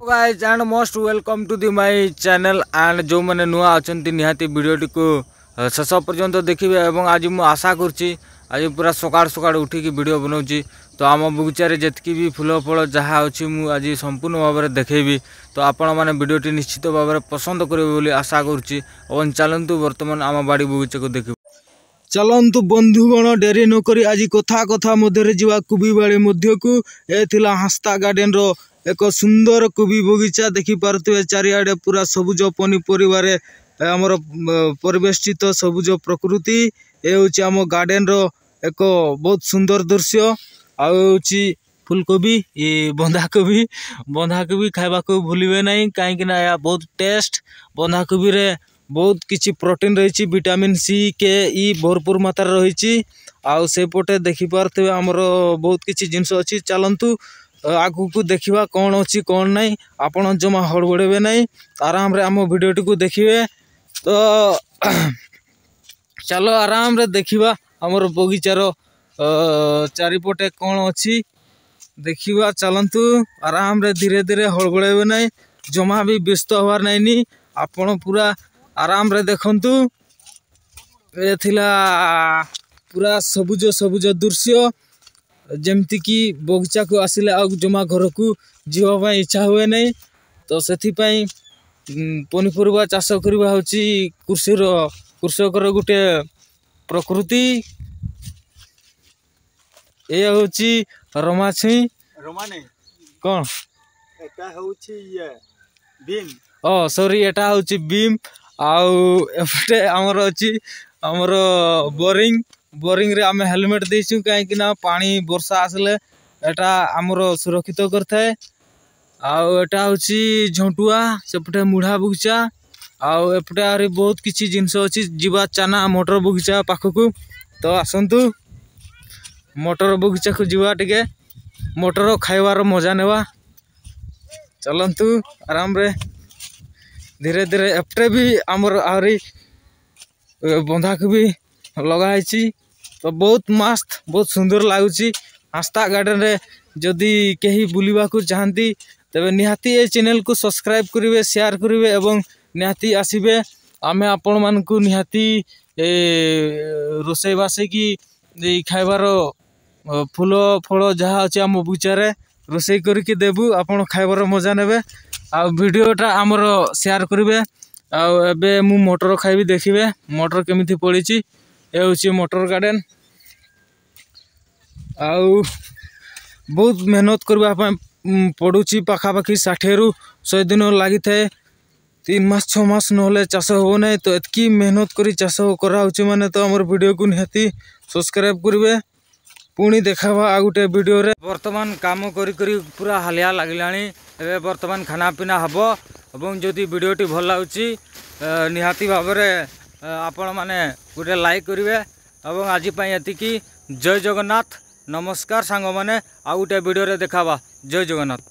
Guys and most welcome to the my channel and ଯେଉଁମାନେ ନୂଆ ଅଛନ୍ତି, ନିହାତି ଭିଡ଼ିଓଟିକୁ ଶେଷ ପର୍ଯ୍ୟନ୍ତ ଦେଖିବେ। ଏବଂ ଆଜି ମୁଁ ଆଶା କରୁଛି, ଆଜି ପୁରା ସକାଳୁ ସକାଳୁ ଉଠିକି ଭିଡ଼ିଓ ବନାଉଛି, ତ ଆମ ବଗିଚାରେ ଯେତିକି ବି ଫୁଲ ଫଳ ଯାହା ଅଛି, ମୁଁ ଆଜି ସମ୍ପୂର୍ଣ୍ଣ ଭାବରେ ଦେଖେଇବି। ତ ଆପଣମାନେ ଭିଡ଼ିଓଟି ନିଶ୍ଚିତ ଭାବରେ ପସନ୍ଦ କରିବେ ବୋଲି ଆଶା କରୁଛି। ଏବଂ ଚାଲନ୍ତୁ, ବର୍ତ୍ତମାନ ଆମ ବାଡ଼ି ବଗିଚାକୁ ଦେଖିବୁ। ଚାଲନ୍ତୁ ବନ୍ଧୁଗଣ, ଡେରି ନକରି ଆଜି କଥା କଥା ମଧ୍ୟରେ ଯିବା କୋବି ବାଡ଼ି ମଧ୍ୟକୁ। ଏ ଥିଲା ହାସ୍ତା ଗାର୍ଡେନର ଏକ ସୁନ୍ଦର କୋବି ବଗିଚା। ଦେଖିପାରୁଥିବେ, ଚାରିଆଡ଼େ ପୁରା ସବୁଜ ପନିପରିବାରେ ଆମର ପରିବେଷ୍ଟିତ ସବୁଜ ପ୍ରକୃତି। ଏ ହେଉଛି ଆମ ଗାର୍ଡେନର ଏକ ବହୁତ ସୁନ୍ଦର ଦୃଶ୍ୟ। ଆଉ ହେଉଛି ଫୁଲକୋବି, ଏ ବନ୍ଧାକୋବି। ବନ୍ଧାକୋବି ଖାଇବାକୁ ଭୁଲିବେ ନାହିଁ, କାହିଁକି ନା ଏହା ବହୁତ ଟେଷ୍ଟ। ବନ୍ଧାକୋବିରେ ବହୁତ କିଛି ପ୍ରୋଟିନ୍ ରହିଛି, ଭିଟାମିନ୍ ସି, କେ, ଇ ଭରପୁର ମାତ୍ରାରେ ରହିଛି। ଆଉ ସେପଟେ ଦେଖିପାରୁଥିବେ, ଆମର ବହୁତ କିଛି ଜିନିଷ ଅଛି। ଚାଲନ୍ତୁ ଆଗକୁ ଦେଖିବା କ'ଣ ଅଛି କ'ଣ ନାହିଁ। ଆପଣ ଜମା ହଡ଼ବଡ଼େଇବେ ନାହିଁ, ଆରାମରେ ଆମ ଭିଡ଼ିଓଟିକୁ ଦେଖିବେ। ତ ଚାଲ, ଆରାମରେ ଦେଖିବା ଆମର ବଗିଚାର ଚାରିପଟେ କ'ଣ ଅଛି ଦେଖିବା। ଚାଲନ୍ତୁ ଆରାମରେ, ଧୀରେ ଧୀରେ, ହଡ଼ବଡ଼େଇବେ ନାହିଁ, ଜମା ବି ବ୍ୟସ୍ତ ହେବାର ନାହିଁନି। ଆପଣ ପୁରା ଆରାମରେ ଦେଖନ୍ତୁ। ଏ ଥିଲା ପୁରା ସବୁଜ ସବୁଜ ଦୃଶ୍ୟ, ଯେମିତିକି ବଗିଚାକୁ ଆସିଲେ ଆଉ ଜମା ଘରକୁ ଯିବା ପାଇଁ ଇଚ୍ଛା ହୁଏ ନାହିଁ। ତ ସେଥିପାଇଁ ପନିପରିବା ଚାଷ କରିବା ହେଉଛି କୃଷିର କୃଷକର ଗୋଟେ ପ୍ରକୃତି। ଏ ହେଉଛି ରମା ଛୁଇଁ। ରମା ନାଇଁ। କ'ଣ? ଏଟା ହେଉଛି ଇଏ ବିମ୍। ଓ ସରି, ଏଟା ହେଉଛି ବିମ୍। ଆଉ ଏପଟେ ଆମର ଅଛି ଆମର ବୋରିଂ। ବୋରିଂରେ ଆମେ ହେଲମେଟ୍ ଦେଇଛୁ, କାହିଁକି ନା ପାଣି ବର୍ଷା ଆସିଲେ ଏଟା ଆମର ସୁରକ୍ଷିତ କରିଥାଏ। ଆଉ ଏଟା ହେଉଛି ଝଣ୍ଟୁଆ, ସେପଟେ ମୁଢ଼ା ବଗିଚା, ଆଉ ଏପଟେ ଆହୁରି ବହୁତ କିଛି ଜିନିଷ ଅଛି। ଯିବା ଚାନା ମଟର ବଗିଚା ପାଖକୁ। ତ ଆସନ୍ତୁ, ମଟର ବଗିଚାକୁ ଯିବା, ଟିକେ ମଟର ଖାଇବାର ମଜା ନେବା। ଚାଲନ୍ତୁ ଆରାମରେ, ଧୀରେ ଧୀରେ। ଏପଟେ ବି ଆମର ଆହୁରି ବନ୍ଧାକୋବି ଲଗା ହେଇଛି। ତ ବହୁତ ମସ୍ତ, ବହୁତ ସୁନ୍ଦର ଲାଗୁଛି। ଆସ୍ତା ଗାର୍ଡ଼େନରେ ଯଦି କେହି ବୁଲିବାକୁ ଚାହାନ୍ତି, ତେବେ ନିହାତି ଏ ଚ୍ୟାନେଲକୁ ସବସ୍କ୍ରାଇବ୍ କରିବେ, ସେୟାର କରିବେ ଏବଂ ନିହାତି ଆସିବେ। ଆମେ ଆପଣମାନଙ୍କୁ ନିହାତି ଏ ରୋଷେଇ ବାସେଇକି ଏଇ ଖାଇବାର ଫୁଲ ଫଳ ଯାହା ଅଛି ଆମ ବଗିଚାରେ ରୋଷେଇ କରିକି ଦେବୁ, ଆପଣ ଖାଇବାର ମଜା ନେବେ। ଆଉ ଭିଡ଼ିଓଟା ଆମର ସେୟାର କରିବେ। ଆଉ ଏବେ ମୁଁ ମଟର ଖାଇବି, ଦେଖିବେ ମଟର କେମିତି ପଡ଼ିଛି। ଏ ହେଉଛି ମଟର ଗାର୍ଡ଼େନ। ଆଉ ବହୁତ ମେହନତ କରିବା ପାଇଁ ପଡ଼ୁଛି। ପାଖାପାଖି 60ରୁ 100 ଦିନ ଲାଗିଥାଏ, 3 ମାସ 6 ମାସ ନହେଲେ ଚାଷ ହେବ ନାହିଁ। ତ ଏତିକି ମେହନତ କରି ଚାଷ କରାହେଉଛି ମାନେ, ତ ଆମର ଭିଡ଼ିଓକୁ ନିହାତି ସବସ୍କ୍ରାଇବ୍ କରିବେ। ପୁଣି ଦେଖାବା ଆଉ ଗୋଟେ ଭିଡ଼ିଓରେ। ବର୍ତ୍ତମାନ କାମ କରି କରି ପୁରା ହାଲିଆ ଲାଗିଲାଣି। ଏବେ ବର୍ତ୍ତମାନ ଖାନା ପିନା ହେବ। ଏବଂ ଯଦି ଭିଡ଼ିଓଟି ଭଲ ଲାଗୁଛି, ନିହାତି ଭାବରେ ଆପଣମାନେ ଗୋଟେ ଲାଇକ୍ କରିବେ। ଏବଂ ଆଜି ପାଇଁ ଏତିକି। ଜୟ ଜଗନ୍ନାଥ, ନମସ୍କାର ସାଙ୍ଗମାନେ, ଆଉ ଗୋଟେ ଭିଡ଼ିଓରେ ଦେଖାବା। ଜୟ ଜଗନ୍ନାଥ।